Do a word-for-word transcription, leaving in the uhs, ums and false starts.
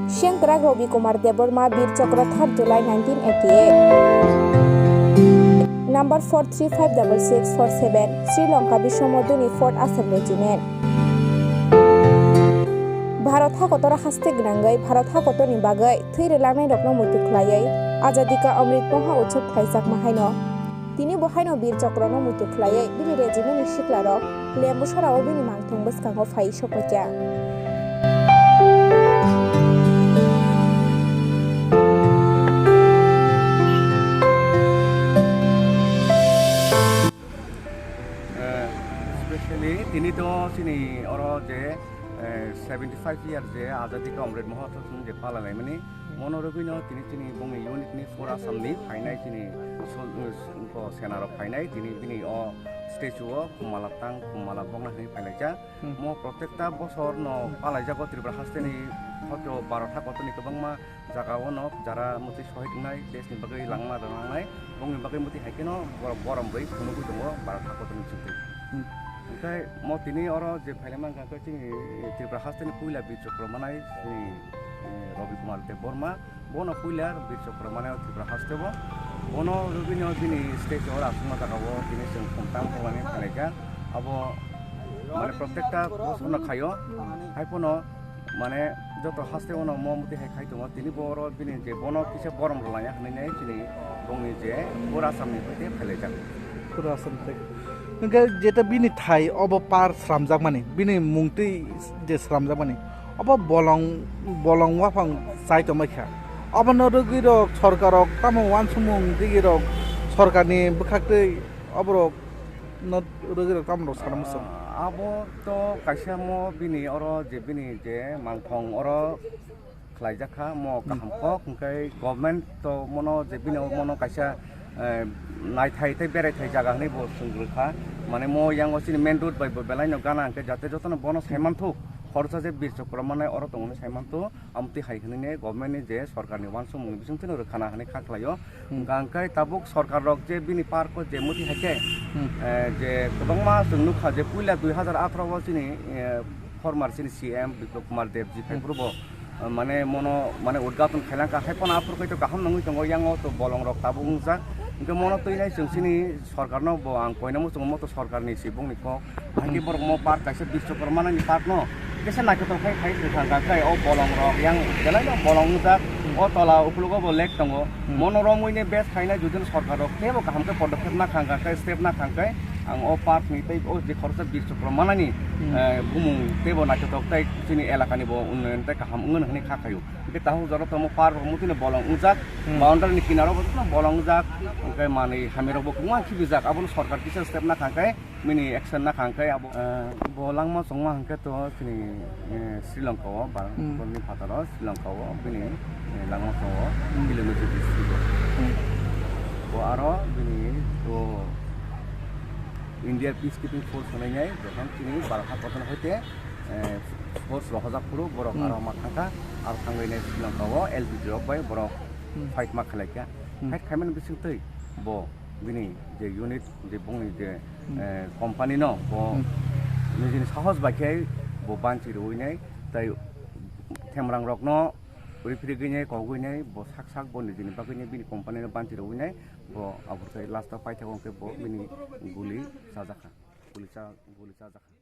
Sengkrak Robi Kumar Debbarma, Bir Chakra, third July nineteen eighty-eight. Number four three five double six four seven, Sri Lanka Biswamoduni Fourth Assam Regiment. Bharat hakotor haste gwnangwi Bharat hakotorni bagwi thwi rwlangnairokno muitu khlaiwi Azadi Ka Amrit Mahotsav khlaijakma haino. Tini bo haino Bir Chakrano muitu khlaiwi bini regimentni siklarok Lembusarao bini mangthung bwskango phai sokphaikha. Eh, especially tini to chini oro je, eh, seventy five year je Azadi Ka Amrit Mahotsav je palalaimani, mono rwgwino tini chini bongni unit ni Four Assam ni phainai chini so-, so-, senarok phainai tini bini o statue o kumala tang kumala bongna hinwi phailaijak. Hmm. Mo protekta bosor no palaijago Tripura haste ni hoito Bharat hakotor ni kwbangma jaga o no jara mwtwi sohid wngnai, desh ni bagwi langma rwnai, bongni bagwi mwtwi hai kheno borok borom bai phunugwi tongo Bharat hakotor ni chwngtwi. Hmm. Hwnkhe mo tini oro je phailai mankha khe chini Tripura haste ni puila Bir Chakra manai chini, eh, Robi Kumar Debbarma. Bono puila Bir Chakra mane o Tripura haste bo. Bono rwgwino bini stage o aswkma jaga o tini chwng khumtang khumani phailai kha. Abo mane protekta bosong no khaio. Hai phano mane joto haste o no mo muti hai khai tongo. Tini bo oro bini je bono kisa borom rwlai ya hinwi nai chini bongni je Four Assam ni phaite phailai jak. Four Assam ni phaite. Hwnkhe jeta bini thai obo par sramjakmani, bini mungtwi je sramjakmani, obo bolong, bolong waphang chai tongbai kha. Obono rwgwi rok sorkarrok tamo uansukmung tigi rok sorkarni bwkhaktwi oborok no rwgwi rok tamo rok sana muchung. Ah, abo to kaisa mo bini oro je bini je mangthong oro khlaijak kha, mo kaham kok, hwnkhe government to mono je bini mono kaisa, eh, naithai tei beraithai jaga hinwi bo chwng rwkha. Mane mo yango chini main road bai bo belai no gana hwnkhe jate jotono bono saimanthok, khoroksa je Bir Chakra manai oro tongo hinwi saimanthok, amtwi hai hinwi ne government ni je sorkar ni uansukmung ni bisingtwi no rwkhana hinwi kha khlaio. Hmm. Hwnkha hwnkhe tabuk sorkar rok je bini park o je muti hai khe, Hmm. eh, je kwbangma chwng nukha je puila dui hazar atharo o chini, eh, former chini C M Biplab Kumar Deb ji phai Hmm. phuru bo, eh, mane mono mane udghaton khailangkha, hai phano aphuru khe to kaham nangwi tongo, yango to bolong rok tabuk wngjak. Hwnkhe mono twi nai chwng chini sorkar no bo ang koina muchungo, mo to sorkar ni si bongni kok. Hai khe Hmm. borok mo park kaisa Bir Chakra manani park no kisa naithotok khai khai thangkha khe o bolong rok yang belai no bolong wngjak. Hmm. O tola ukologo bo lake tongo. Hmm. Mono romwi ne best khaina judino sorkar rok teibo kaham khe podokkhep na khangkha khe step na khangkhe ang o park ni tei o je khoroksa Bir Chakra manani, Hmm. eh, bumung teibo naithotok tei chini elakani bo unnoyon tei kaham wngmani hinwi kha khaio. Hwnkhe tahuk jora tongmo park rok muti no bolong wngjak, Hmm. boundary ni kinaro bo jotono bolong wngjak, hwnkhe manwi hamya rok bo kwbangma khibijak, abono sorkar kisa step na khangkhe bini action na khangkhe abo, eh, bo langma chongma hwnkhe to chini, eh, Sri Lanka o, Hmm. Bharat ni phataro Sri Lanka o bini, eh, langma chongo Hmm. Kilometer district o. Hmm. Bo aro bini to India peacekeeping force hwnwi nai, jokhon chini Bharat hakotor hoite, eh, force rohorjak phuru borok Hmm. aro ma thangkha, aro thangwi nai Sri Lanka o L P G rok bai borok Hmm. fight ma khlai kha. Hmm. Fight khaimani bisingtwi bo bini je unit, je bongni je, Hmm. eh, company no bo Hmm. nijini sahos bai khe bo banchi rwui nai, tai themrang rokno riphrigwi nai, kogwi nai, bo sak sak bo nijini bagwi nai bini company no banchi rwui nai, bo aboni last o paithago hwnkhe bo bini guli chajakha, guli cha-, guli chajakha.